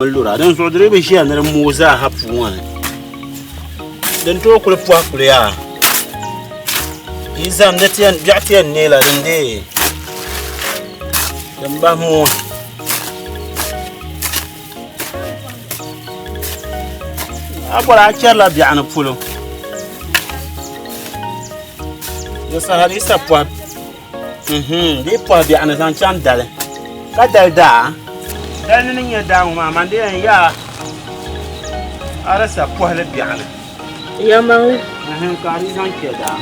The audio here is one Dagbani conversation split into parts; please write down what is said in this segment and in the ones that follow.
N lura, dinzuɣu di dii bi ʒiya ni di mooi zaaha puu ŋɔ ni. Din tooi kuli pɔhi kuli yaa yi zahim di ti yɛn biɛɣu ti yɛn neela din dee din bahi mooi. A bɔri a chɛrila biɛɣu ni polo di saha di yi sa pɔhi Di yi pɔhi biɛɣu ni zaŋ chaŋ dali, ka dali daa. Dali ni ni nyɛ daa ŋɔ maa, man di yɛn yaa a di sa pɔhi li biɛɣu ni. Yɛlimaŋli. Ka a di zaŋ chɛ daa.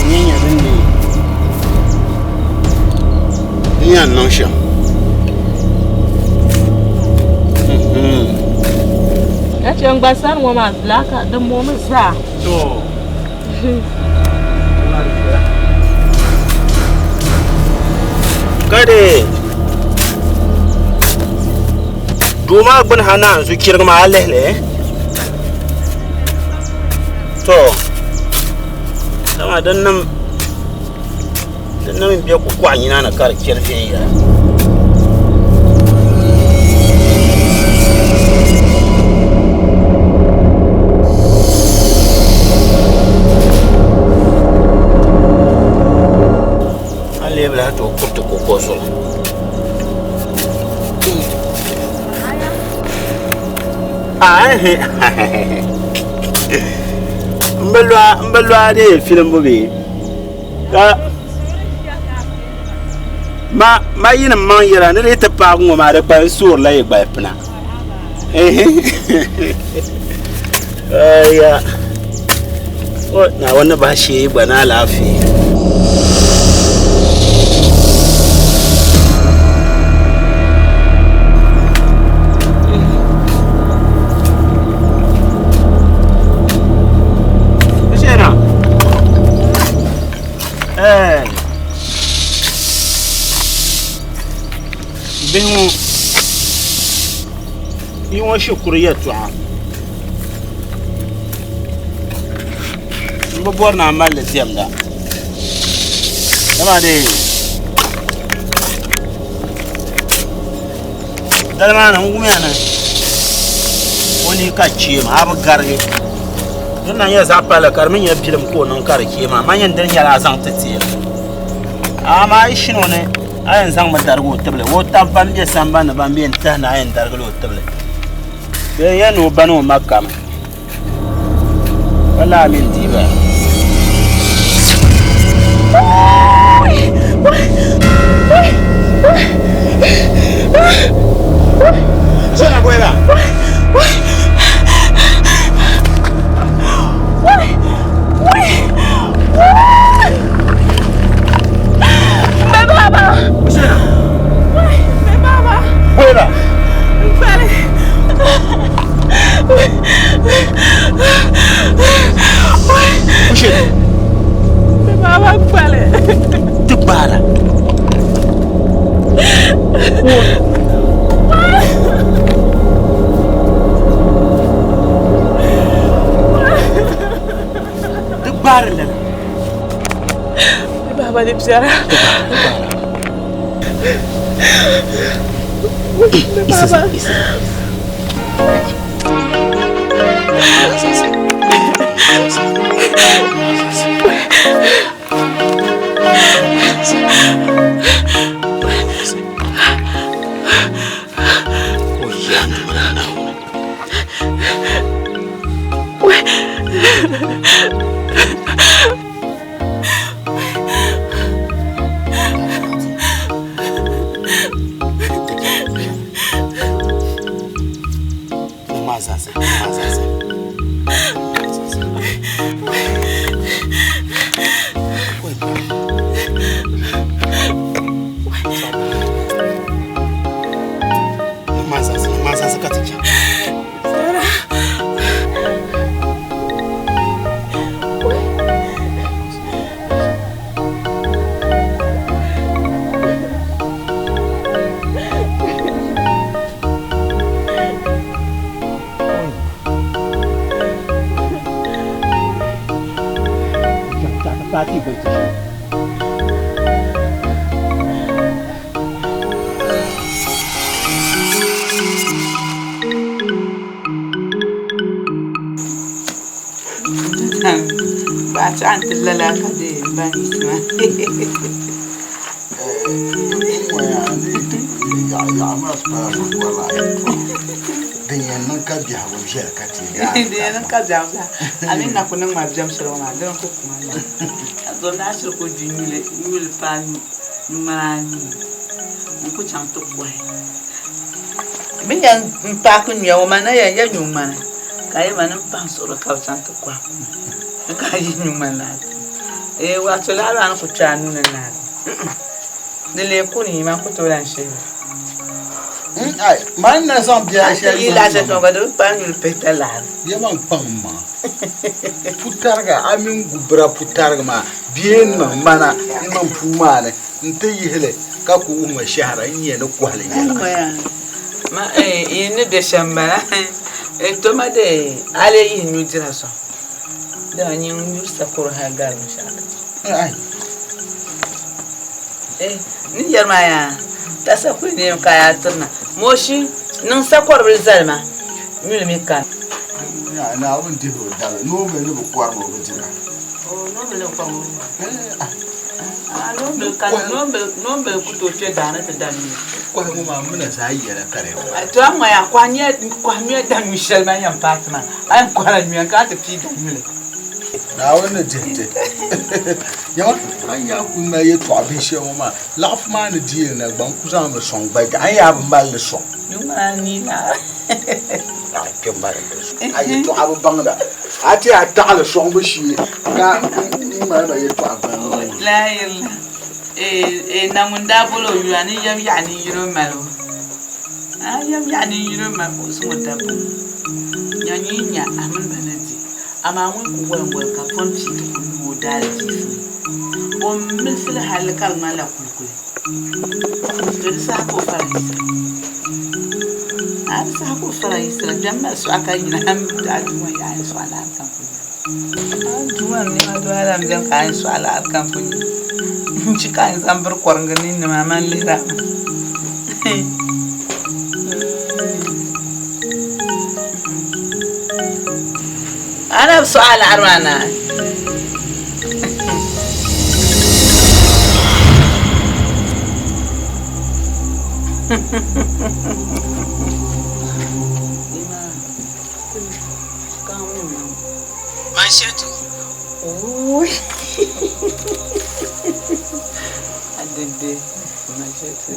Nyɛ nyɛ din ne din yɛn niŋ shɛm. Ka chɛ n gba sani ŋɔ maa laa ka di moomi zaa. To. Ka di duu maa gbuni ha naanzu chirigi maa a lihili. To dama din nim din bɛ kukɔɣu nyina ni ka di chɛri viɛnyɛla. A leei bi lahi tooi kuriti koko zuɣu. N bi lɔa dee filimbu bee ka ma yinim maŋ yɛra ni di yi ti paagi ŋɔ maa di kpalim soorila yi gbali pina Naawuni ni bahi shee yi gba ni alaafee. Bihi ŋɔ bia ŋɔ shikuru yɛltɔɣa n bi bori ni a malli diɛmda dama dee dali maa ni n wumiya ni o ni ka cheema a bi garigi din na nyɛ zaɣ palli ka di mii nyɛ bilim ka o niŋ ka di chee maa man yɛn dini nyɛla a zaŋ ti teela amaa a yi shini o ni a yɛn zaŋmi darigi o tibili o tabi ban bɛ sambanni ban bɛ n tahi ni a yɛn darigila o tibili bee n yɛn ni o ba ni o ma kami ka laa mini dii bala. Shana bwela. Bwela. Ti gbaara. Ti gbaari lala. Baba di biɛra. Baba. ti a ni ti lala ka dee m ba yiɣisi maa. Din yɛn niŋ ka biɛhigu viɛli ka ti gaai. Din yɛn niŋ ka biɛhigu viɛli. A mi na ku niŋ ma biɛm shɛli ŋɔ maa dini n-ku kuma la. A zom ni a shiri ku di nyuli paai nyuŋmana anii n-ku chaŋ ti kɔhi. Bɛ ni yɛn paaki nyuya ŋɔ maa na yɛn ya nyuŋmana ka a yɛli ma ni m pahi n suɣuri ka bɛ chaŋ ti kɔhi kuma ka a yi nyuŋmani laa. Eeh wato laɣiri maa ni ku kpe a nuu ni naai. Di lee ku ni man ku tooi lan shihi li. Ai, man na zaŋ biɛla A ti shɛli yi niŋ lahi shɛli ma tuma gba di bi kpalim nyuli pihita laɣiri. Ya man kpaŋ m maŋa. Putariga, a mini gubira putariga maa bee n niŋ mana n niŋ puu maa ni nti yihi li ka ku wuhi ma shɛhira n nya ni kɔhi li yɛliga. Ma, yi ni be shɛm m-bala. To ma dee a lee yihi nyu dira sɔŋ, dama nyin nyuri sakɔro hal gari binshɛɣu kam. Ai. Eh, ni yɛri maa yaa, ta sakuli neem ka a yaa tirina. Moshi, niŋ sakɔribili zali ma, nyuli mi kani. Yaa, Naawuni dihi o dali, noombil ni bi kɔrimi o bi dira. Oh, noombil ni bi kɔrimi o bi dira. Eh, ah. Ah, noombil kani, noombil, noombil ku tooi kpe daa ni ti da nyuli. Kɔhi ŋɔ maa mina zaa yɛla ka di. To a ŋɔ yaa, kɔhi nyɛ, kɔhi nyuya da nyu shɛli man yɛn paai ti maa, a yɛn kɔhila nyuya ka a ti pii da nyuli. Naawuni ni dihi ti. Nyama, a ni yaa kuli mali yɛtɔɣa binshɛli ŋɔ maa, laɣifu maa ni di yɛli na gba, n ku zaŋmi sɔŋ gba, a ni yaa bi mali li sɔŋ. A kpe mali li sɔŋ. A yɛtɔɣa bi baŋda. A ti a taɣili sɔŋbu shee ka n mali ba yɛtɔɣa baŋda. Laayirila, Ee, na ŋun daa bol o yuli a ni yɛm yaɣi ni yino mali o. A yɛm yaɣi ni yino mali o zaŋ o dabba ŋɔ. Nya nyin nya a mini ba ni di. Amaa ŋun ku wolimwolim ka pɔn pii ti ku lu o daalijiifu ni, o milisi li halli ka di ŋmanila kulikuli. To di saha ka o fara yiɣisira. A di saha ka o fara yiɣisira, bɛn mali suɣa ka yina a Duuma yaa a ni suɣa laɣiri kam ku yina. A Duuma n nɛma doli a la m-beni ka a ni suɣa laɣiri kam ku yina. N-chi ka a ni zaŋ biri kɔriŋgi ninni maa man lihiri a maa. A na bi sɔɣi a laɣiri maa naai. Manshetu. Adede. Manshetu.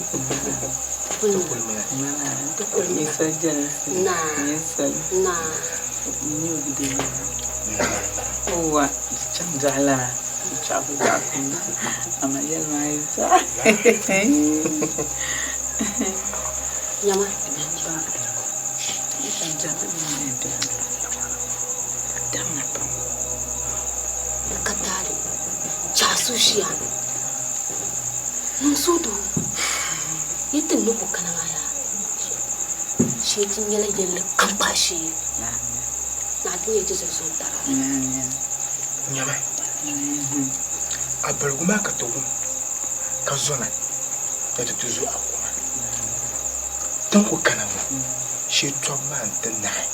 Ka taali chaɣisu ʒiya niŋ suhudoo yi ti ni ku kana maa yaa shee ti nyɛla yɛlli kam kpahi shee naa ti nyɛ ti zali zuŋ tara. Nyama, a baligu maa ka ti wum ka zona ni ti ti zo a kuma. Ti ni ku kana ŋɔ shee tɔbu maa n-ti naai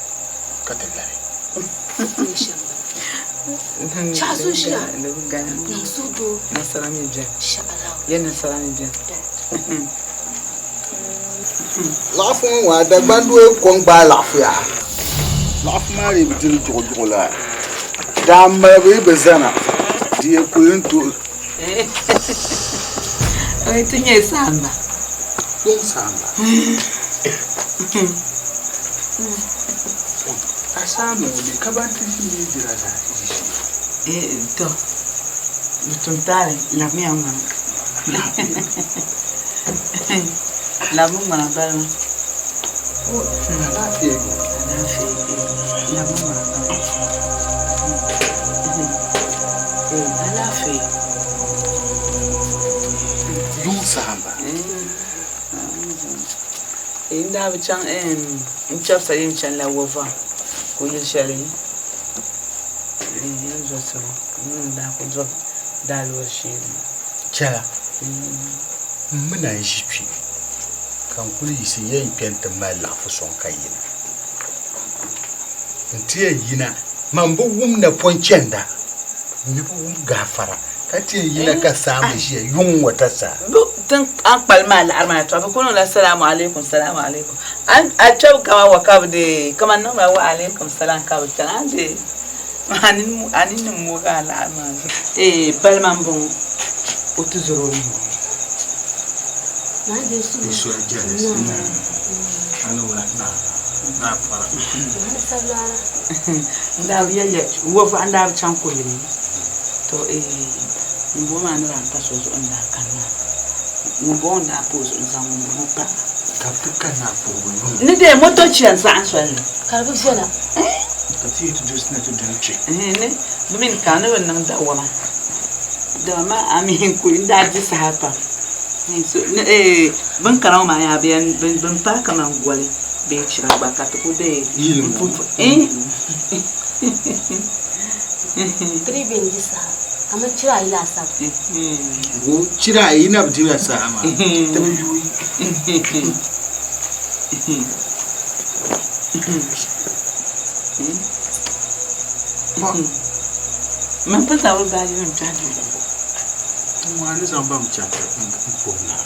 ka ti labi. Nyɛ shɛm Chaɣisu ʒiya niŋ suhudoo Nasara mi beni. Sha'alaw. Ya nasara mi beni. Laɣafu ŋɔ ŋɔ a Dagban doo yi ko n-gbaai laɣafu yaa. Laɣafu maa dii bi diri juɣujuɣu la. Daa malibu yi bi zana di yi kuli n-tuhi. Oi ti nyɛ saamba. Yuŋ saamba. A saamba ŋɔ mi ka ban ti ʒi mi dira zaa ti ʒi shee. Eh, to bi tum taali labimiya ŋmana. Labimi ŋmana balima. Alaafee yo. Alaafee eh, labimi ŋmana balima. Eh, alaafee. Yuŋ saamba. Eh, n daa bi chaŋ eh, n chɛbisa yɛn chanila Wɔvaŋ ka o yili shɛli eh, yɛn zɔsi ŋɔ n daa ku dɔbi daa loori shee ni. Chɛla, m mi na n-ʒi kpe ka n kuli yiɣisi yɛn kpe nti mali laɣifu sɔŋ ka yina. N ti yɛn yina, man bi wum napɔŋ chɛnda. N mi bi wum gaafara ka ti yɛn yina ka saamba ʒiya yuŋ ŋɔ tasaa. Bɛ tin a ni kpalim maa laɣiri maa tɔ bɛ ku niŋla salaamu alaikum salaamu alaikum. A kpɛbu kama wa ka bɛ deei kaman niŋla wa alaikum salam ka bɛ chana a deei a nini ni moogi a laɣiri maa zuɣu. Eeh palima m-bɔŋɔ o tizɔro o ni bɔŋɔ. N daa bi yɛli ya wavuɣu n daa bi chaŋ kuligi ni to ŋumbɔŋɔ maa ni daa pa so zuɣu n daa kani maa ŋumbɔŋɔ n daa pa o zuɣu n zaŋ ŋumbɔŋɔ pa. Ka bɛ ti kanna a puhibu yuŋ. Ni dee moto chani saɣim soli ni. Ka di bi viɛla. Ka ti yi ti dolisi na ti doli kpe. Ni bɛ mini ka ni bɛ niŋ dawama. Dama maa a mi n kuli n daa di saha pam. Bini kana ŋɔ maa yaa bɛ yɛn bini paai kaman goli bee chira gba ka ti ku deei Yili ŋɔ. Three bɛ n-di saha kaman chira ayi laasabu. Wo chira ayi na bi dila saha maa ti bi yuui. Man pun zaŋ bɛ baaji nim kpɛhi duu. Ŋɔ a ni zaŋ ba mi chaŋ ti puhi naa.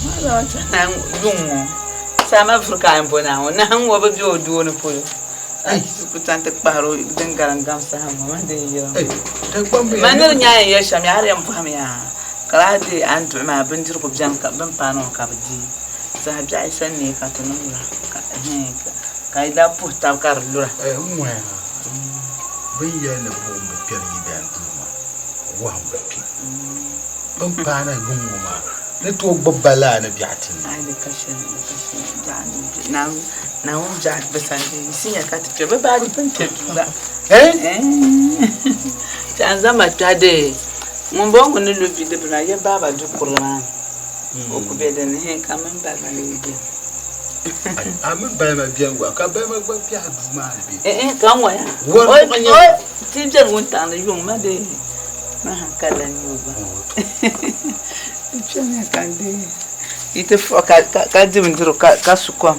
Ma zaŋ chaŋ naa yuŋ ŋɔ saa ma vuri ka a yɛn bo naa ŋɔ naa ŋɔ bi be o dooni polo a ku chaŋ ti kpahiri o din garim gam saha ŋɔ man din yira ŋɔ. Man ni di nya a yɛn yɛli shɛm yaa a di yɛn bɔhimi yaa ka daa deei a ni duɣi maa bindirigu bɛni ka bɛ ni paai ŋɔ ka bɛ di saha biɛɣu yi sani neei ka ti niŋ lura ka yi daa puhi tab ka di lura. N ŋɔya bɛ ni yɛli ni buɣim bi kpɛri yidan duu maa wɔhim bi kpi. Bɛ ni paana yuŋ ŋɔ maa ni tooi gbubi ba laa ni biɛɣu ti ni. Ai di ka shɛli, di ka shɛli. Biɛɣu Naawuni biɛɣu bi sani di yi sinya ka ti kpe bɛ baaji pun kpe duu la. Ti an zaŋ ma kpɛhi dee ŋun bɔŋɔ ŋun ni lu bidibila maa ya baaba du kurili maa ni o ku be din ni ka mini balima lee beni. A mini balima beni gba ka balima gba kpɛhi duu maa ni bee? Eh ka n ŋɔya. Wari buɣa nyɛ. Ti beni wuntaŋ ni yuŋ ma dee ma hankali lan nyɛ o gba. N kpɛmiya ka n dee yi ti fuɣi ka di bindirigu ka su kom.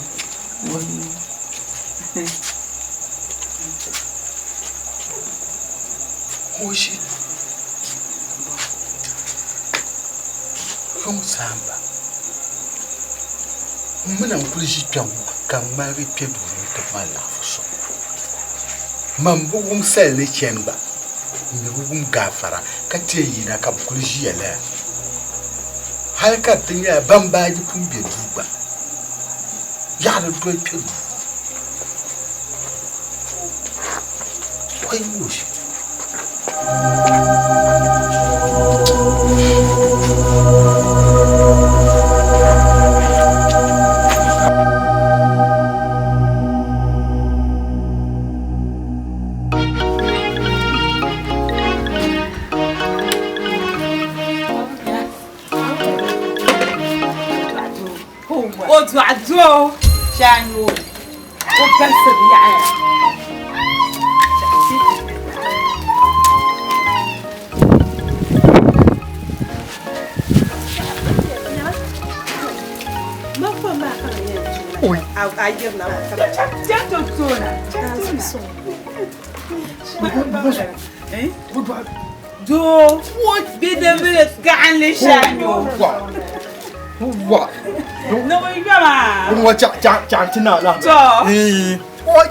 Hoshi yuŋ saamba m mi na n-kuli ʒi kpɛŋ ka n ŋmaligi kpe duu ni nti mali laɣifu sɔŋ. Man bi wum sali ni chani gba, m mi bi wum gaafara ka ti yɛn yina ka bɛ kuli ʒiya lala. Hali ka di ti nyɛla ban baaji pun be duu gba, yaɣiri doli kpe duu. Wai Hoshi. O dɔɣi doo shee o galisi yaɣaya. Doo bidibili gaɣinli shee Wa. Ni o yɔma. Wa cha cha cha ti na la. To. Eh. Oi.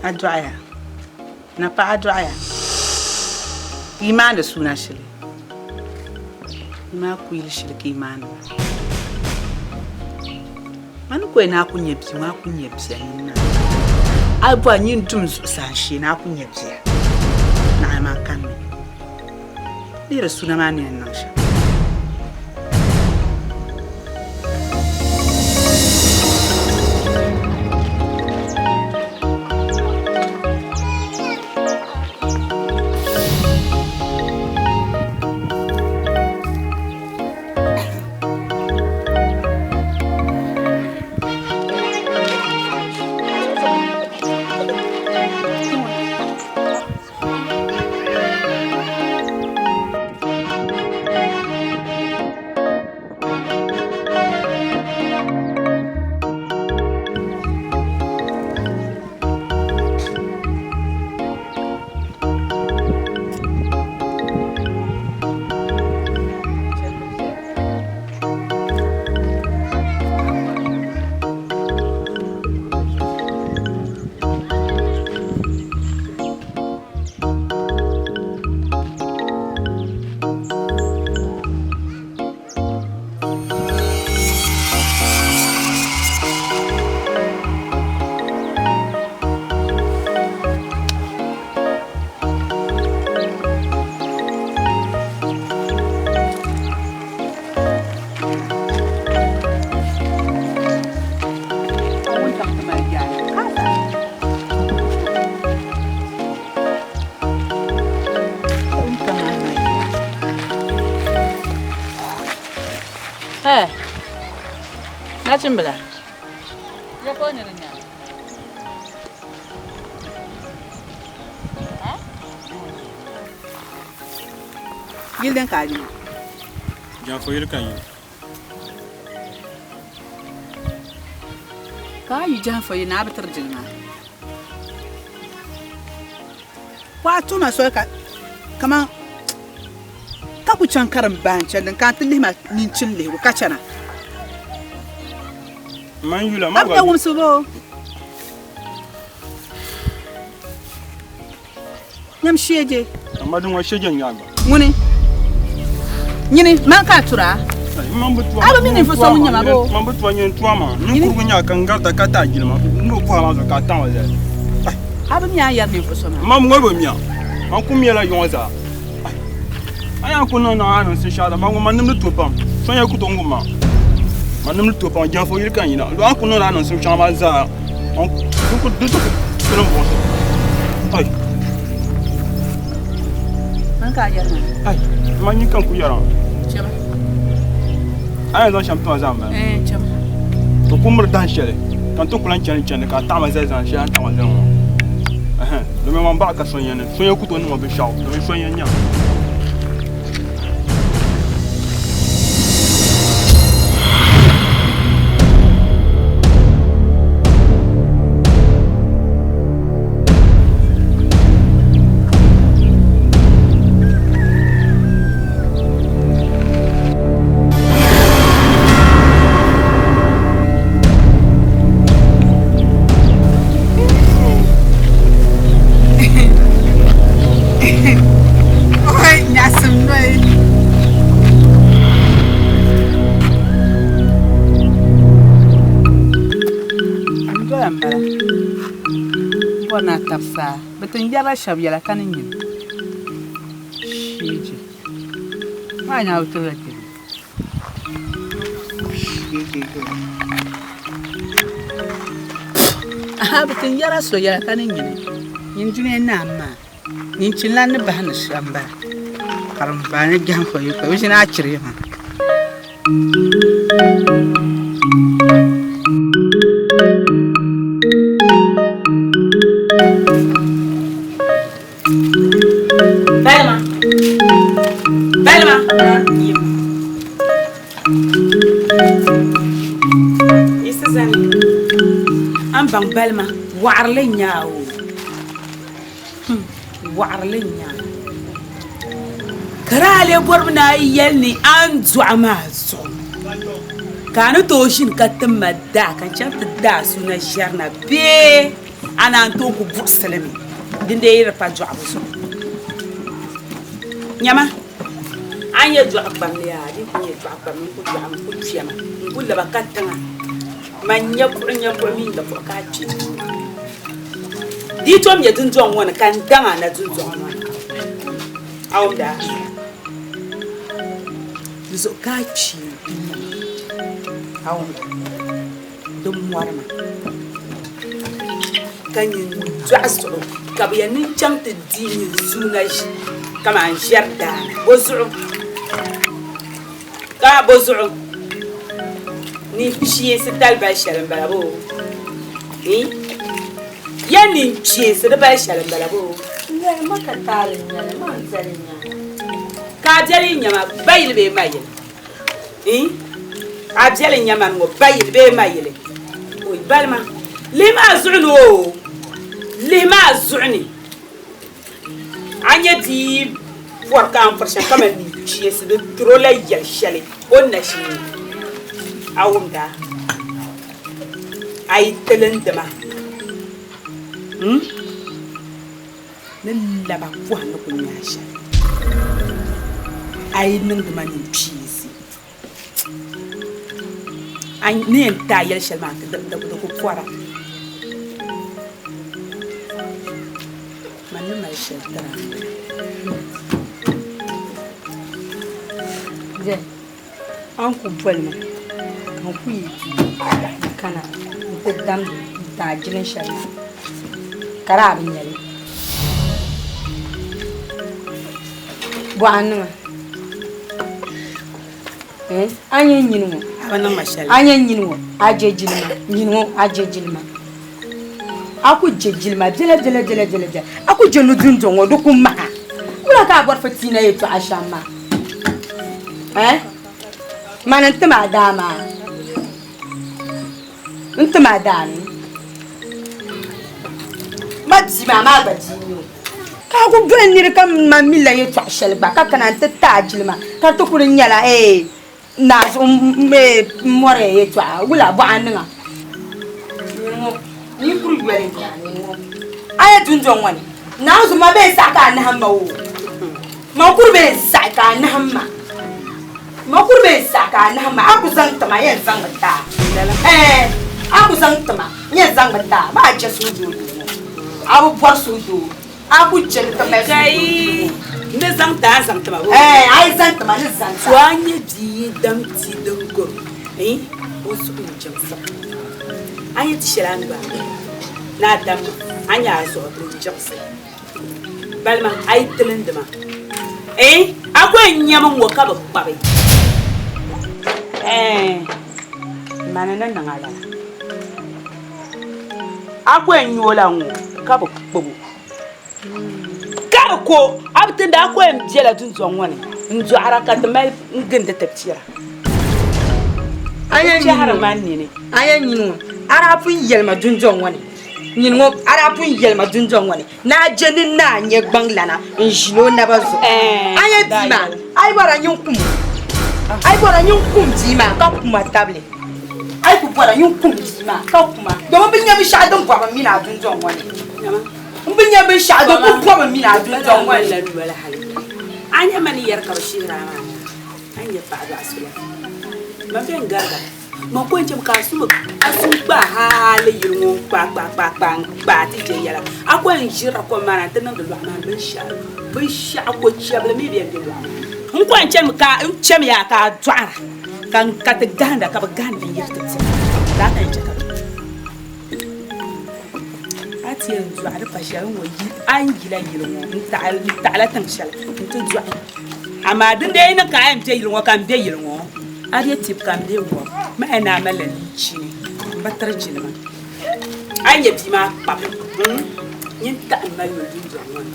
A dɔɣiya na paɣa dɔɣiya ka yi maandi suuna shili yi maa kuyili shili ka yi maandi ba mani ko na ku nyɛ bia maa ku nyɛ bia nyin na a bɔri nyin dum zuɣusaa n shee na ku nyɛ bia naɣa maa kanni lihiri suuna maa ni yɛn niŋ shɛm. Nachimbila, ya ka o ni di nya? Yili din ka a yina? Janfo yili ka n yina. Ka a yi Janfo yili na a bi tiri jilima? Ka a tuhi ma soli ka kaman ka ku chaŋ karim bahi n-chani din ka n ti lihi ma ninchini lihigu ka chana. Man yula, A bi nya wumsibu bee? Nyam sheeje. Amma din ŋɔ sheeje n-nyɛ a gba. Ŋuni? Nyini, man ka a tura a? A bi mi ninvuɣ so ŋun nyɛ ma boo? Man bi tua nyini tua maa. Ninkurigu nyɛ a ka n garita ka ti a jilima. N ni bɔhi a maa zuɣu ka a taŋ o zali. A bi mi a ni yɛri ninvuɣ so maa? Man ŋɔ bi mi a. Man ku mi la yuŋɔ zaa. A yaa ku niŋ niŋ a niŋ sinshɛɣu zaa, man ŋɔ man nimdi to pam. So nyɛ ku tooi ŋub ma. Man nimdi to pam, Janfo yili ka n yina. A ku niŋ a niŋ sinshɛŋa maa zaa, man ku di ti ku tilim buɣisi. Ai. Man ka a yɛri maa? Ai, man nyin ka n ku yɛra maa. Chɛma. A yɛn zaŋ shɛm ti ma zaa m-bala. Ɛɛn, chɛma. Ti ku miri dahin shɛli ka n ti ku lan chani chandi ka a taɣi ma zali zan shɛli a ni taɣi ma zali ŋɔ maa. Ɛhɛn, domi man baɣa ka so n-yɛn ni. So yɛn ku tooi niŋ o binshɛɣu domin so n-yɛn nya. N doya m-bala bɔri ni a tabi saa bɛ ti n-yɛrila shɛba yɛla ka ni nyini sheeji maa nyaa bi tirila kpɛma. Aha bɛ ti yɛra so yɛla ka ni nyini nyin dunia naa maa nyin chinla ni bahi ni shɛm bala ka din bahi ni jahim fo yi ka o ʒini a chiri maa. Balima. Balima. Isa zani. An baŋ balima waɣarili n-nyɛ a o. Waɣarili n-nyɛ a. Ka daa lee bɔrimi ni a yi yɛli ni a ni dɔɣi maa zuɣu ka a ni tooi ʒini ka tim ma daa ka n chaŋ ti daa suuna ʒɛri na bee a naan tooi ku buɣisi li mi din dee yi di pa dɔɣibu zuɣu. Nyama, a ni nyɛ dɔɣi kpamli yaa, di ku nyɛ dɔɣi kpamli n-ku dɔɣimi n-ku kpɛma n-ku laba katiŋa. Man nya buɣi nya buɣi mini nya buɣi ka a kpe duu. Di yi tom nyɛ dundɔŋ ŋɔ ni ka n daŋ a na dundɔŋ ŋɔ ni, a wumda? Di zuɣu ka a kpi n-nyama, a wumda? Di mɔri ma ka nyin dɔɣi zuɣu ka bɛ yɛn ni chaŋ ti di nyin suuna kaman ʒiɛri daa ni bɔ zuɣu ka bɔ zuɣu ni kpiinsi tali bali shɛli m-bala boo? Ya ni kpiinsi di bali shɛli m-bala boo? Ka a biɛli n-nyɛ ma bayili bee mayili? A biɛli n-nyɛ mani ŋɔ bayili bee mayili? Oi balima, lihi maa zuɣu ni oo, lihi maa zuɣu ni a nya bia pɔri ka a ni pɔri shɛm kaman ninchiinsi di tiri o la yɛl shɛli o ni na ʒi ni a wumda a yi tilindi ma ni laba pɔhim ni ku nya a shɛli a yi niŋdi ma ninchiinsi a ni yɛn ti a yɛli shɛli maa di ku pɔra man ni mali shɛli tiri a Zɛ, a ni ku boli ma ka n ku yi duu n-kana nti damdi n-ti a jilin shɛli maa ka di a bi nya li. Bɔɣa n-niŋ a. A ni nyini ŋɔ, A bi niŋ ma shɛli. A nyɛ nyini ŋɔ, a je jilima, nyini ŋɔ, a je jilima. A ku je jilima biɛla biɛla biɛla biɛla biɛla. A ku je ni dundɔŋ ŋɔ di ku maha. Wula ka a bɔri fitiina yɛtɔɣa shɛm maa? Eh? Mani n-tim a daa maa. N-tim a daa ni. Ma bia maa, maa gba bia n-nyɛ o. Ka a ku doli niri ka man mi la yɛtɔɣ shɛli gba ka kana nti ti a jilima ka di ti kuli nyɛla eei naa zuɣu m-mɔri ya yɛtɔɣa wula bɔɣa niŋ a. Nyini ŋɔ, n yi kuri yoli n nya nyini ŋɔ a yɛ dundɔŋ ŋɔ ni naa zuɣu man bee n-saɣi ka a nahim ma oo man kuri bee n-saɣi ka a nahim ma man kuri bee n-saɣi ka a nahim ma a ku zaŋ ti ma yɛn zaŋmi ti a ɛɛn a ku zaŋ ti ma yɛn zaŋmi ti a maa je suhudoo nyini ŋɔ a bi bɔri suhudoo a ku je ni ti mali suhudoo Ni zaŋ ti a zaŋ ti ma bee? Ɛɛn a yi zaŋ ti ma ni zaŋ ti a. To a nyɛ bia yi dam tia din garo ɛɛn o zuɣu ni jiŋsim. A nyɛ ti shɛli a ni gbaai ni a dam ma a nyɛ a zuɣu din jiŋsi. Balima a yi tilindi ma ɛɛn a ku yɛn nyami ŋ-ŋɔ ka bi kpabi ɛɛn mani ni niŋ a lala. A ku yɛn nya o la ŋ-ŋɔ ka bi kpab o. Ka di ko a bi tindi a ko yɛn bela dundɔŋ ŋɔ ni n-dɔɣira ka ti mali n-gindi ti piɛra. A yɛn Chɛhiri ma nini. A yɛn nyini ŋɔ, a daa pun yɛli ma dundɔŋ ŋɔ ni, nyini ŋɔ, a daa pun yɛli ma dundɔŋ ŋɔ ni, ni a je ni naa nyɛ gbaŋlana n-ʒini o naba zuɣu. A yɛn bia maa, a yi bɔra nyin kum o, a yi bɔra nyin kum bia maa ka kuma tabili. A yi ku bɔra nyin kum bia maa ka kuma, domin bɛ nya binshɛɣu din bɔbi m mini a dundɔŋ ŋɔ ni. M bi nya binshɛɣu din ku bɔbi m mini a dundɔŋ ŋɔ ni. A nya ma ni yɛri ka bɛ shihir a maa, a ni nya paɣa dɔɣi sula. Man bɛ n-gariga, man ko n-chɛ ka a su a su n-kpaai hali yili ŋɔ n-kpaai kpaai kpaai kpaai n-kpaai ti je yɛla. A ko n-ʒirila kom maa na nti niŋdi lɔɣu maa ni binshɛɣu binshɛɣu ko chɛbili mi bɛn be lɔɣu maa ni. N ko n-chɛmi ka n chɛmi a ka a dɔɣira ka ti gahinda ka bɛ gahindi binyɛri ti ti a. Lala ka n chɛ ka bɛ. A ti yɛn dɔɣi di pa shɛli n-ŋɔ yi a ni yila yili ŋɔ n-taɣila tiŋ shɛli nti dɔɣi. Amaa din dee yi niŋ ka a yɛn be yili ŋɔ ka m be yili ŋɔ, a be tibu ka m be wɔbu. Ma yɛn naan malila liichini m-bi tiri jilima. A yi nya bia maa kpabi nyin taɣi m-mali yuli dundɔŋ ŋɔ ni.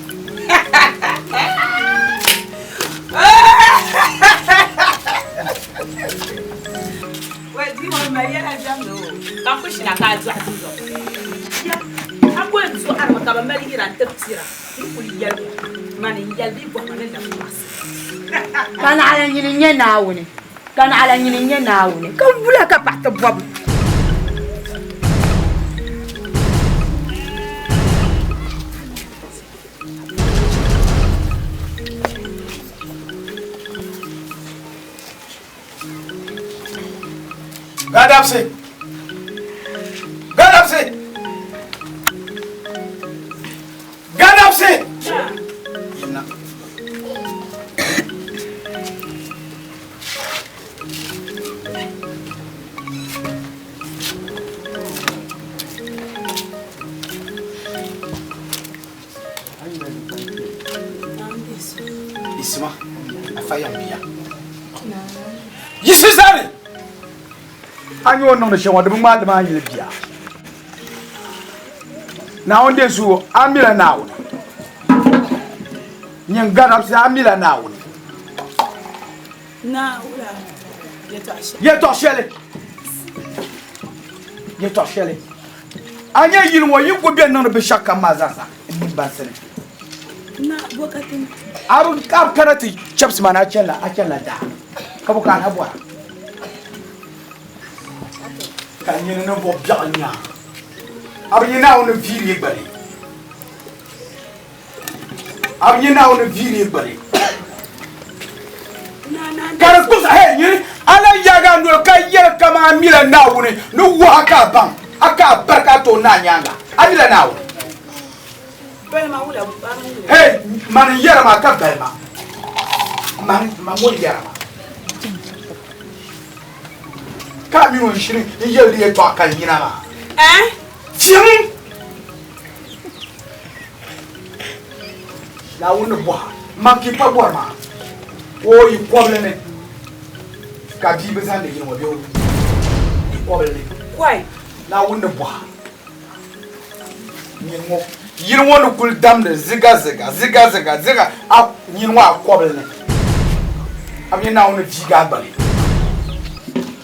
Wai bia ŋɔ mali yɛla diɛmdi o ka n ku ʒina ka a dɔɣi dundɔŋ bia a ku yɛn dɔɣirimi ka bɛ mali yira n-ti pira n kuli yɛli ŋɔ mani n yɛli bee bɔhima ni labi tɔɣisi. Ka naɣila nyini n-nyɛ Naawuni, ka naɣila nyini n-nyɛ Naawuni, ka wula ka paɣ ti bɔbu? Gadabsi! Gadabsi! Gadabsi! Yemna. Isima, afa yam biya. Yisi zani! A nyɛ o niŋdi shɛm ŋɔ, di bi ŋmaai di maa yili bia. Naawuni deei suhu, a mila Naawuni. Nyin garabsi, a mila Naawuni. Yɛtɔɣ shɛli, yɛtɔɣ shɛli. A nya yili ŋɔ yi ku bɛ niŋdi binshɛɣukam maa zaasa n nini bansi ni. A bi kana ti chɛbisi ma ni a chanila daa ka bɔ ka a na bɔra? Ka nyini ninvuɣ biɛɣu nya a bi nya Naawuni ni viiri yi gba ni. A bi nya Naawuni ni viiri yi gba ni. Ka di kpuɣis a nyini a lan yaagi a noli ka yɛli kaman a mila Naawuni ni wuhi a ka a baŋ a ka a bari ka a tooi naai nyaaŋa. A mila Naawuni. Hey, mani n-yɛra maa ka bali ma. Mani, man ŋɔ n-yɛra maa. Ka a mini o n-shiri n-yɛli di yɛtɔɣa ka n yina maa. Fiɛŋ! Naawuni ni bɔha, man ka i pa bɔri maa, o yi kɔbili ni ka bia bi zaŋdi yini ŋɔ bee o. kɔbili ni. Kɔi. Naawuni ni bɔha. Nyini ŋɔ yili ŋɔ ni kuli damdi ziga ziga ziga ziga ziga a nyini ŋɔ a kɔbili ni. A bi nya Naawuni ni viigi a gbali.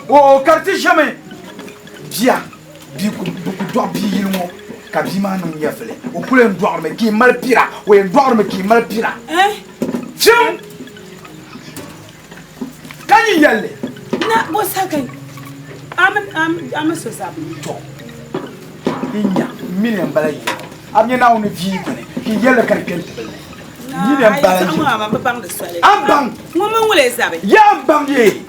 O ka di ti ʒɛmi bia bia ku bi ku dɔɣi bia yili ŋɔ ka bia maa niŋ nyɛvili o kuli yɛn dɔɣirimi ka yi mali pira o yɛn dɔɣirimi ka yi mali pira. Fim! Ka nyin yɛli li. Na bo saha ka a mini so zabi? Tɔ! N nya, m mi ni m-bala yi yɛli. A bi nya Naawuni vii gbini, ka yi yɛli li ka di kpe n tibili ni. M mi ni m-bala yi yɛli. A bi baŋdi soli. A ni baŋ. Ŋun mini ŋun lee zabi? Yaa m baŋ yee.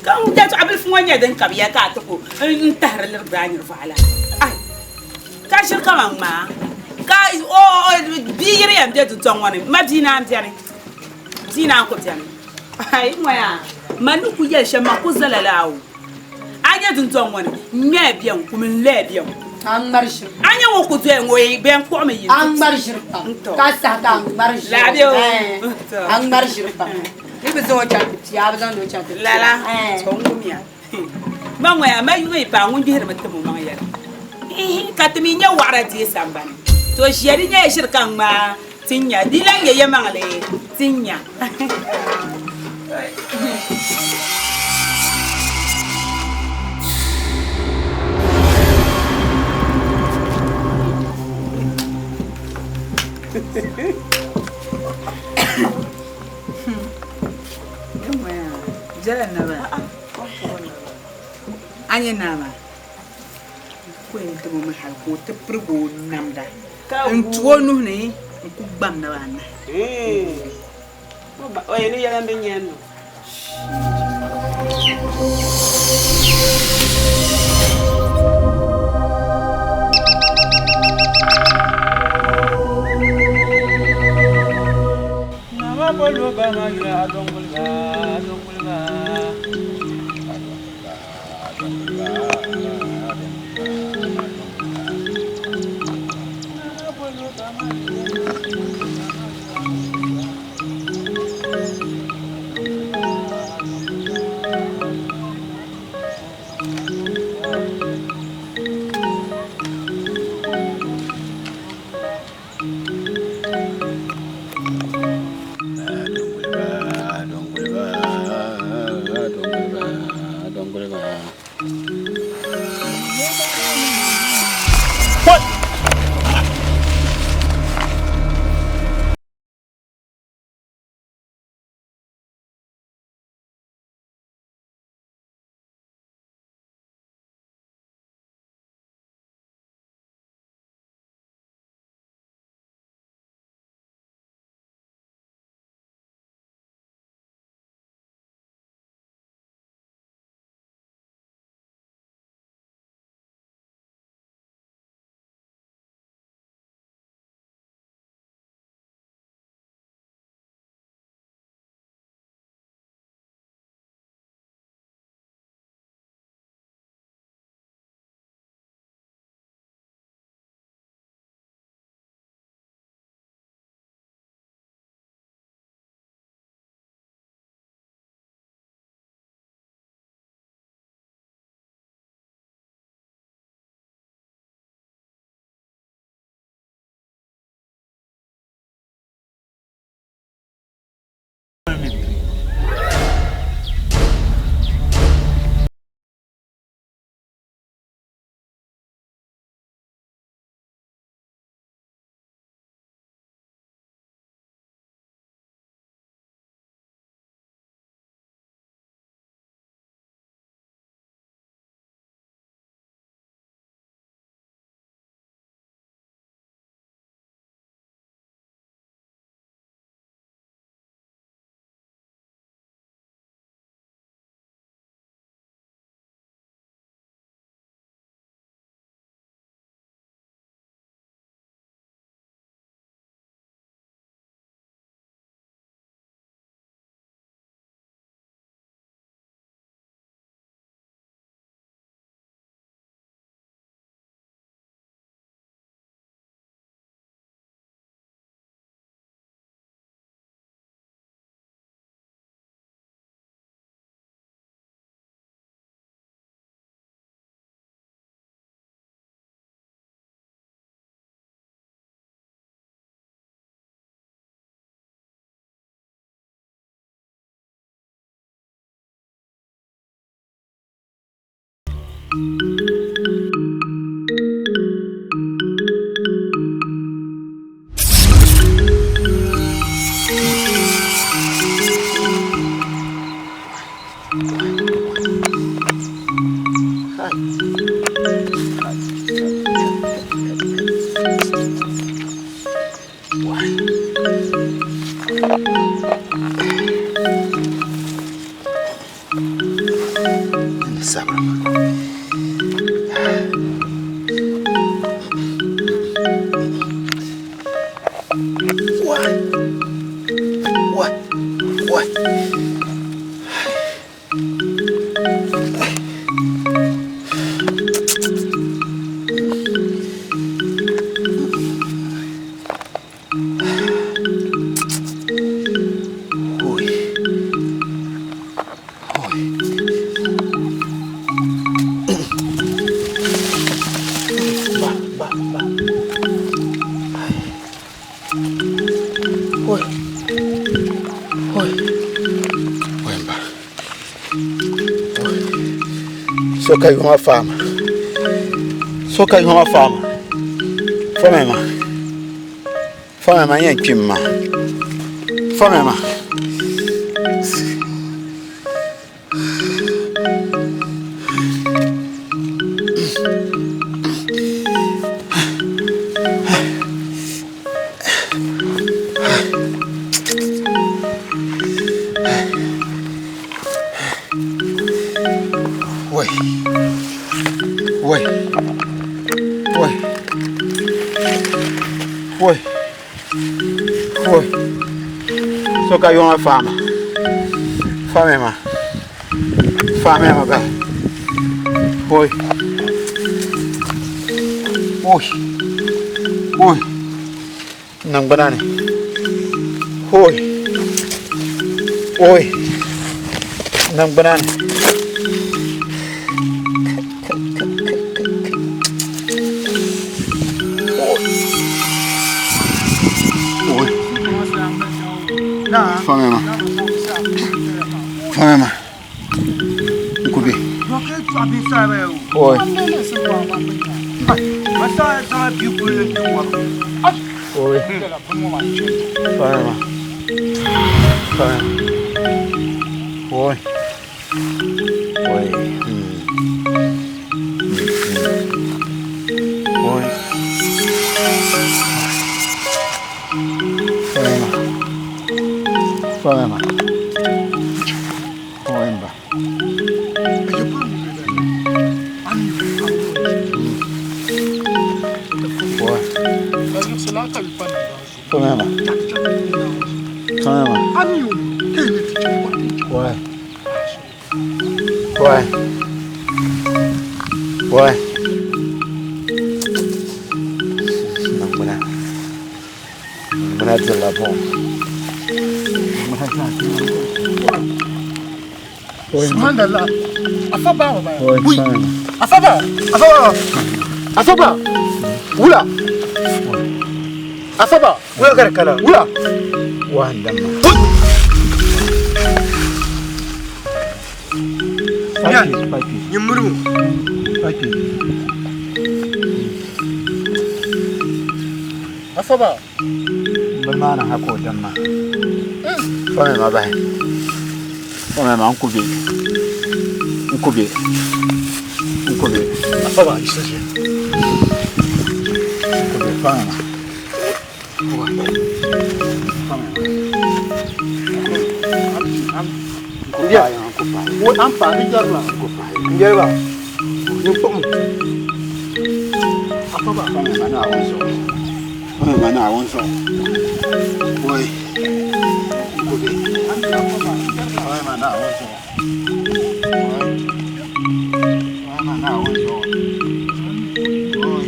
Ka n yɛtɔɣa bilifu ŋɔ nyɛ din ka bɛ ya ka a ti ku n tahiri lirigiri a niriba la. Ai! Ka ʒiri kaman ŋmaa, ka bia yiri yɛn be dundɔŋ ŋɔ ni, ma bia naan beni, bia naan ku beni. Ai ŋɔ yaa, man ni ku yɛli shɛm man ku zala laa o. A nya dundɔŋ ŋɔ ni, n ŋmɛya biɛŋ, kum n lɛya biɛŋ. A ŋmari ʒiri pam. A nya ŋun ku doya ŋɔ, bɛn kpuɣimi yi. A ŋmari ʒiri pam. Ka saha ka a ŋmari ʒiri. Laabi o. A ŋmari ʒiri pam. Yi bi zaŋ o chaŋ ti pia, a bi zaŋdi o chaŋ ti pia. Lala, to n wumya. Ma ŋɔ yaa, ma yuŋ yi paai ŋun gbihirimi tim o maŋ yɛla. Ihi, ka ti mi nya wɔɣira deei sambani. To ʒiya di nyɛla ʒiri ka n ŋmaai ti nya, di lan nyɛ yɛmaŋli ti nya. A nyɛ naa maa ka o yɛn dimi mi hali ka o ti pirigi o namda n tu o nuhi ni n ku gbam naba anahi. So ka yoma faama so ka yoma faama fome ma fome ma yɛn kpim ma fome ma Wai wai wai wai wai so ka yoma faama fome ma fome ma ba wai wai wai niŋgbuna ni wai wai niŋgbuna ni Fome ma fome ma n ku be oi oi fome ma fome oi oi oi fome ma fome ma oi mba oi fome ma fome ma oi oi oi niŋgbuna niŋgbuna dirila buɣum Subhanallah. Afa ba ba. oi Ui. fome ma Afa ba. Afa ba. Afa ba. Wula. Afa ba. Wula kare kala. Wula. wahan damma Nyimuru. Afa ba. bini maa ni ha ka o damma fome ma bahi fome ma n ku be n ku be n ku be Afa ba isa je. n ku be fome ma fome ma n ku paai n ku paai Wo an pa ni jarla. n ku paai Njerba. Ni fom. Afa ba. fome ma naawuni zuɣu fome ma naawuni zuɣu oi n ku be fome ma naawuni zuɣu oi fome ma naawuni zuɣu oi.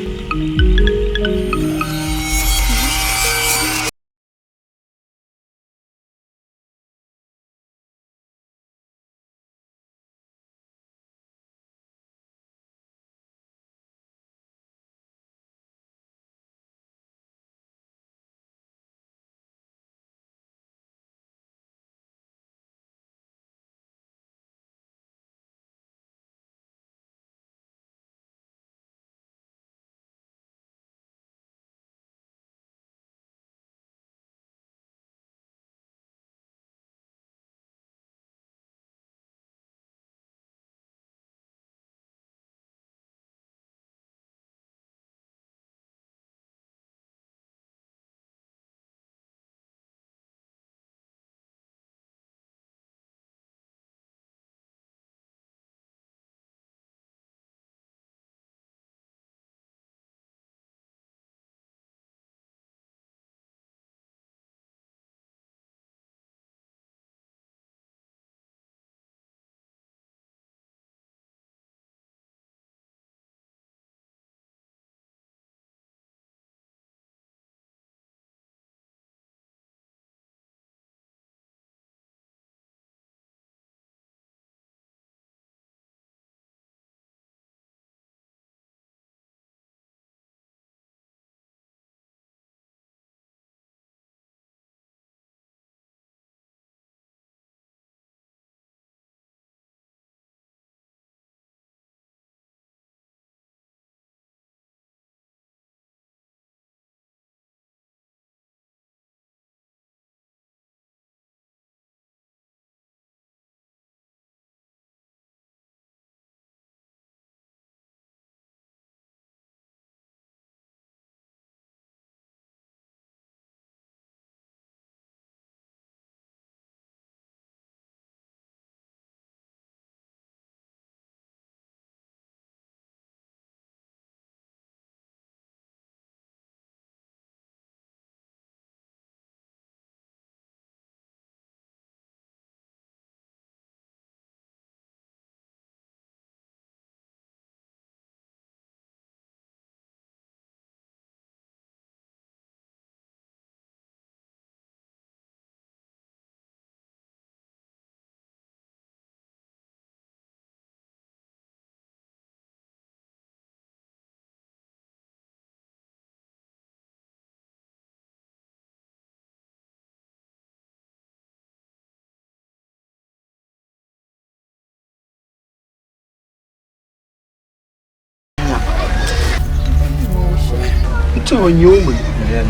N-ti o nyɛ o mi.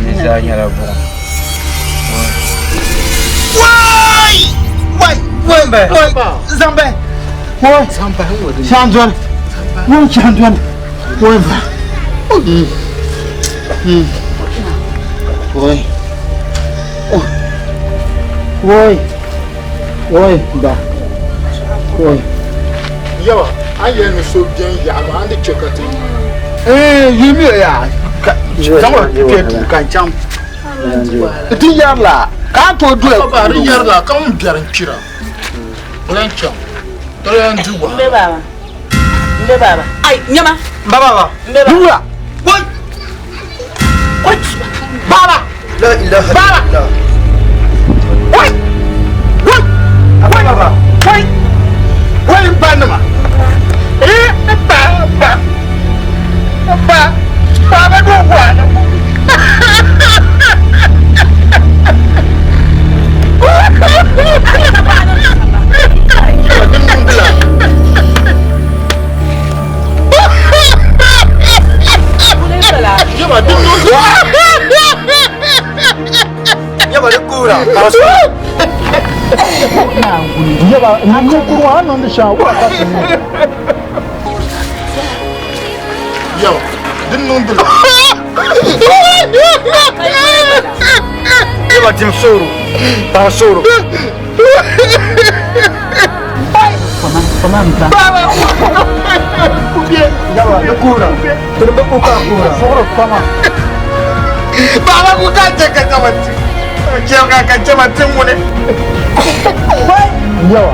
Ni zaa nyɛla buɣim. Wai! Wai! Wai! Wai! Zaŋ bahi! Wai! Chandoni! Wai Chandoni! Wai ba! Wai! Wai! Wai ba! Wai! Yawa, a yɛli ni so bɛn yaɣi ma, a ni chɛ ka ti Ee, yi mi ya, zaŋ o kpe duu ka n chaŋ ti yɛri la, ka a tooi doli Ba di yɛri la, ka ŋun biɛri n-kpira, o lan chaŋ, di lan di wahala. Mbe baba. Mbe baba. Ai, nyama. Ba baba. Mbe baba. Wula. Wai. Wai. Baba. La ilaha Baba. illallah. Wai. Wai. Wai. Baba. Wai. Wai n ba nima. Ee, ba ba. Ba. Baba do wahala. Yaba di kuura. Yaba, ninkuru a niŋdi shɛŋa wula ka ti niŋ. Yawa, din niŋdi la. Yaba dim sooro. Paɣa sooro. Koma mba. Yaba di kuura. Tiri bi ku ka kuura. Suɣuri kpama. Baba ku ka chɛ ka chama ti. Chɛ ka ka chama ti ŋuni. Yawa.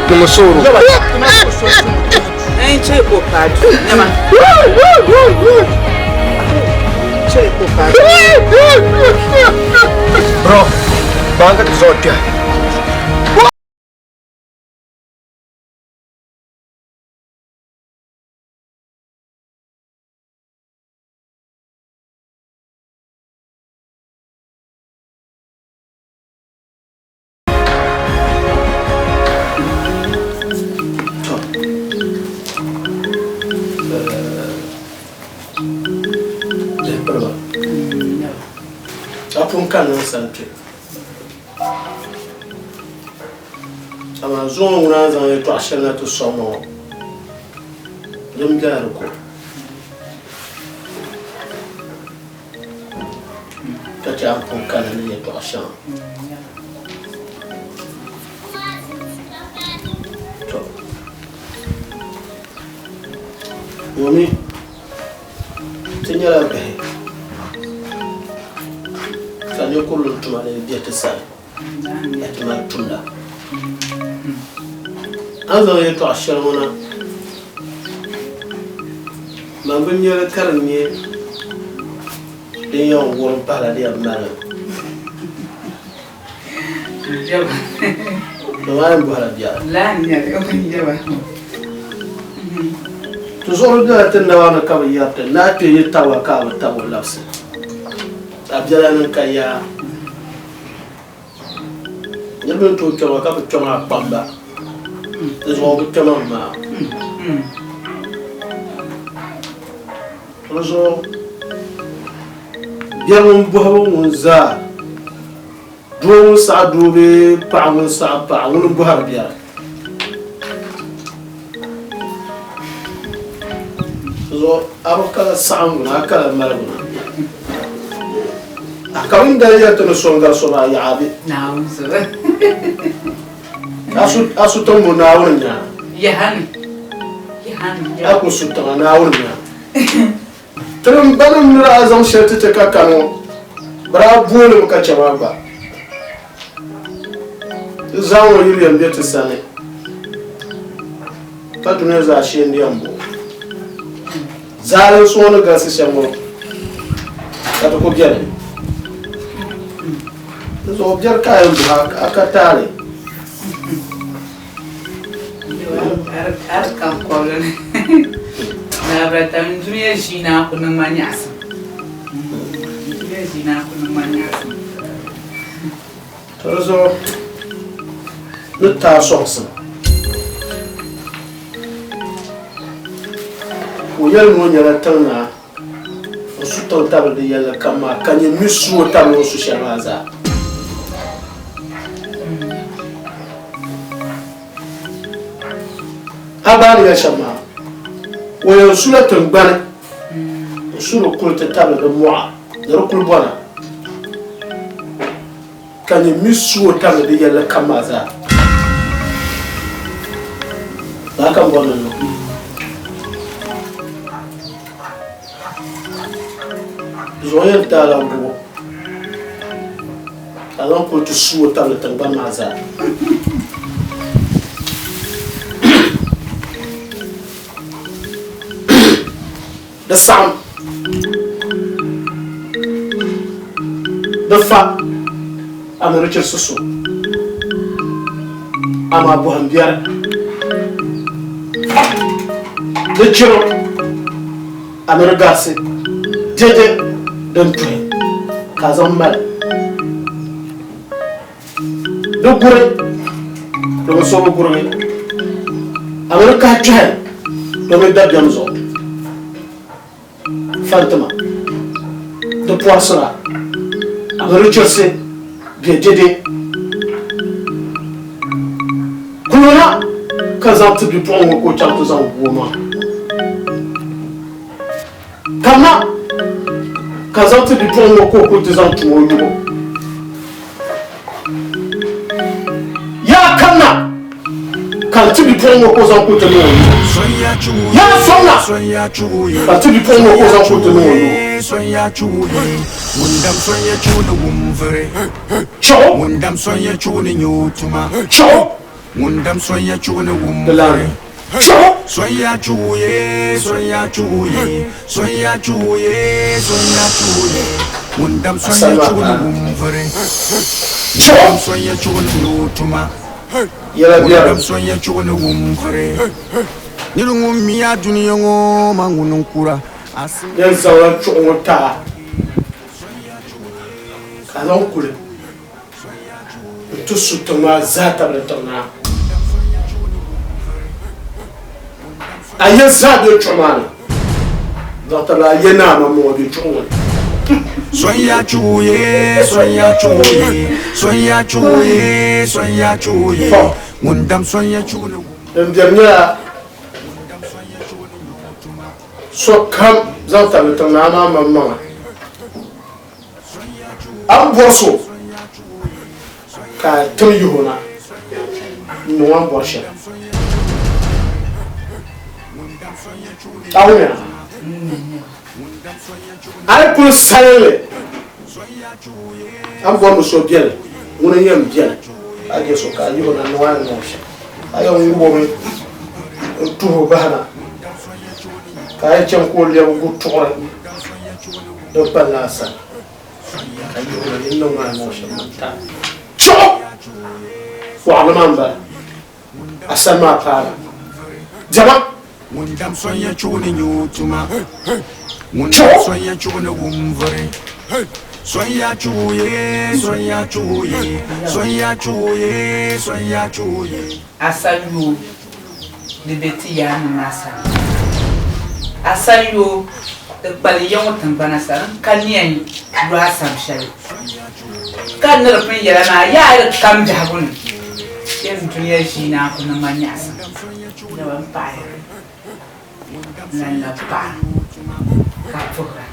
Dim sooro. N che ko pa du. Nyama. Che ko pa du. Bro, baan ka ti zuɣu kpɛhi. A pun kanna n sani kpe amaa zuŋɔ ŋuna a ni zaŋ yɛtɔɣ shɛli na ti sɔŋ ma ŋɔ din bela di ko ka chɛ a ni pun kanna ni yɛtɔɣ shɛŋa. Tɔ! Ŋɔ mi ti nyɛla bihi ka ninkurili tuma ni be ti sani ka ti mali tumda. A ni zaŋ yɛtɔɣ shɛli ŋɔ na, man bi nya li ka di nyɛ din yɛn wurim pahila di yɛn mali li. Dama a yɛn bɔhila biɛri. Ti zuɣuri bela ti naba ni ka bi yɛri ti ni a kpe yi tabi a ka a bi tabi o labisi. A biɛla ni ka yaa. Niriba ni tooi kpɛma ka bi kpɛma a kpamba. Di zuɣu bi kpɛma maa. Di zuɣu biɛri ŋun bɔhibu ŋun zaa doo ŋun saɣi doo bee paɣa ŋun saɣi paɣa ŋuni m-bɔhiri biɛri. Di zuɣu a bi kala saɣiŋgu ni a kala maligu ni a ka ŋun dali yɛli ti ni so n-gari so maa yaɣa bɛ. A su tiŋ ŋɔ Naawuni nyaa. A ku su tiŋa Naawuni nyaa. Tirim banim ni daa zaŋ shɛli ti ti ka kani ŋɔ, bɛ daa booli mi ka chɛ maa gba. Ti zaŋ o yuli yɛn be ti sani, ka dunia zaa shee n-di yɛn bo. Zaalinsi ŋɔ ni galisi shɛm ŋɔ ka ti ku beni. Di zuɣu biɛri ka a yɛn buhi a ka taali. Ari kam kɔbili ni. Laabirata n dunia ʒii naa ku niŋ ma nyaɣisim. N dunia ʒii naa ku niŋ ma nyaɣisim. To di zuɣu ni taai sɔŋsim ka o yɛli ni o nyɛla tiŋ naa n su tiŋ tabili di yɛlli kam maa, ka nyin mi su o tabili o ni su shɛli maa zaa. A baai ni yɛli shɛm maa, o yɛn sula tiŋgbani n-su di kuli ti tabili di mɔɣa ni di kulibɔna, ka nyin mi su o tabili di yɛlli kam maa zaa. Lala ka m bɔri ni n niŋ. Zuɣu yɛn taala gubu ka zaŋ kuli ti su o tabili tiŋgbani maa zaa. Di saɣim, di fa, a ni di chirisi so, amaa bɔhim biɛri. Di chiro, a ni di garisi dɛdɛ din tuhi ka a zaŋ mali. Di guri, domin so bi gurigi, a ni di kahi kpɛhi domin dabiɛm zuɣu. Fantima, di pɔrisira, a ni di chirisi bɛ dɛdɛ. Kuluna ka zaŋ ti bipuɣiŋ ŋɔ ka o chaŋ ti zaŋ gu o maŋa. Kamina ka zaŋ ti bipuɣiŋ ŋɔ ka o kuli ti zaŋ tum o yubu. Yaa kamina ka n ti bipuɣiŋ ŋɔ ka o zaŋ kuli ti niŋ o yubu. Yaa sɔŋna ka n ti bipuɣiŋ ŋɔ ka o zaŋ kuli ti niŋ o yubu. Chuɣu. Chuɣu. Di lahi chuɣu. Yɛla biɛri. Yɛn zaŋla chuɣu ŋɔ taai ka zaŋ kuli n-ti su tiŋ maa zaa tabili tiŋ naa. A ya zaa be chuɣu maa ni zaŋ tabili a ya naa maŋmaŋa be chuɣu ŋɔ ni. Sonya chuɣu ye, sonya chuɣu ye, sonya chuɣu ye, sonya chuɣu ye, ŋun dam sonya chuɣu ni. Din biɛri nyɛla sokam zaŋ tabili tiŋ naa maa maŋmaŋa. A ni bɔri so ka a tim yihi o na n-niŋ o a ni bɔri shɛli. A wumya? A yi kuli salinli, a ni bɔri ni so beni, ŋuni n-yɛn beni ka a je so ka a yihi o na n-niŋ o a ni niŋ o shɛm. A yɛn ŋub o mi n-tuhi o bahi na ka a yi chaŋ ka o lɛbi gu tuɣiri. Din kpani la a sani ka yihi o na ni niŋ maa niŋ shɛm maa ta chuɣu waɣili maa m-bala a sani maa paana diɛma. Ŋun dam sonya chuɣu ni nyɛ o tuma Ŋun dam sonya chuɣu ni wum vuri Sonya chuɣu ye, sonya chuɣu ye, sonya chuɣu ye, sonya chuɣu ye. Asayuo di be ti yaannim maa sani. Asayuo di kpali ya ŋɔ tiŋgbana sani n-ka nia n-lu a sam shɛli. Ka n ni di pun yɛla maa, yaa di kam biɛhigu ni, bɛ ni dunia ʒii naan ku niŋ ma nyaɣisim. Dama m paɣiya, n lan labi paɣa ka puhira.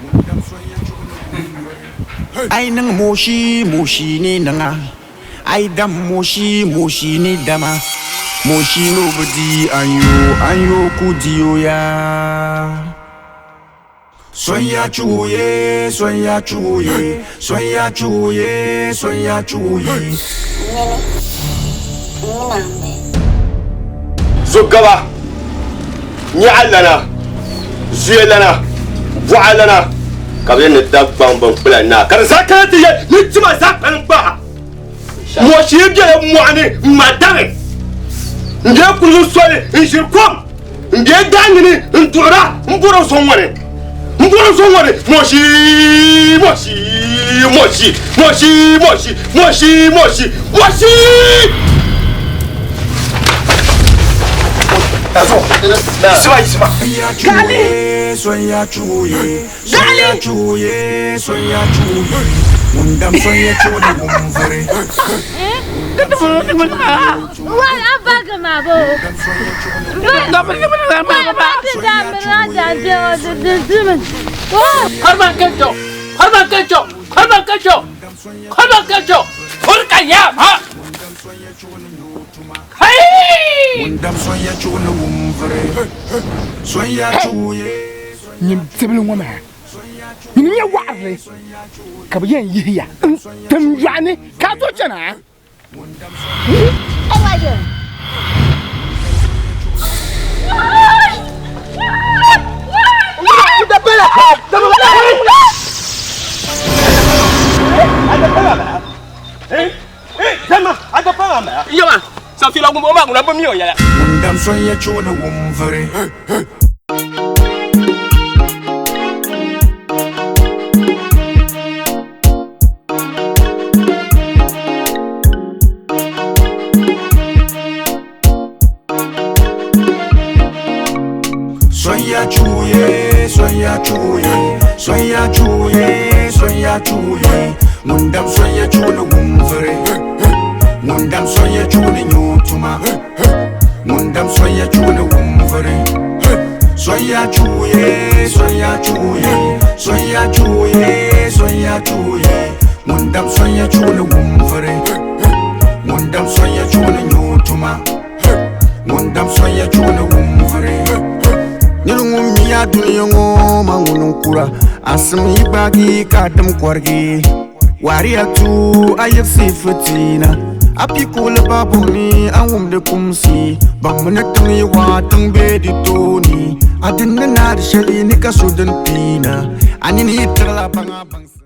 A yi niŋ moshi, moshi ni niŋ a. A yi dam moshi, moshi ni dama. Moshi ni o bi di anyo, anyo ku di o yaa. Sonya chuɣu ye, sonya chuɣu ye, sonya chuɣu ye, sonya chuɣu ye. Nyini, n mini a m-be. Zogaba, nyaɣilana, zuyalana, bɔɣalana ka bɛ yɛn ni Dagbaŋ binkpula naa ka di zaa kana ti yɛli ni tima zaa kpalim kpaha. Mɔshee bela mɔɣu ni m-ma dari, m-be kuligu soli n-ʒiri kom, m-be daangi ni n-duɣira m-bɔri o so ŋɔ ni, m-bɔri o so ŋɔ ni. Mɔshee, mɔshee, mɔshee, mɔshee, mɔshee, mɔshee, mɔshee, mɔshee! Nazo, yiɣisima yiɣisima. Gaɣali! Gaɣali! Nyin tibili ŋɔ maa nyini nyɛ waɣirili ka bɛ yɛn yihi ya n-tim yɔɣu ni ka a tooi chana a? Yama, safila gumbo ma ngula bomi o yala. Ŋun son ya chuɣu ni wumvuri. Son ya chuye, son ya chuye, son ya chuye, son ya chuye. Ŋun dam son ya chuɣu ni wumvuri. Ŋun dam son ya chuɣu ni nyotuma. Ŋun dam son ya chuɣu ni wumvuri. Son ya chuye, son ya chuye, son ya chuye, son ya chuye. Ŋun dam son ya chuɣu ni wumvuri. Ŋun dam son ya chuɣu ni nyotuma. Ŋun dam son ya chuɣu ni wumvuri. Nir ŋun mi a dunia ŋɔ ma ŋuni n-kura asim yi gbaagi ka dim kɔrigi wariya tu a yiɣisi fitiina a pi kuɣuli babu ni a wumdi kumsi baŋmi ni tiŋ yi waa tiŋ be di tooni a din ni naari shɛli ni ka so din piina a nini yi tiɣila baŋa baŋsi.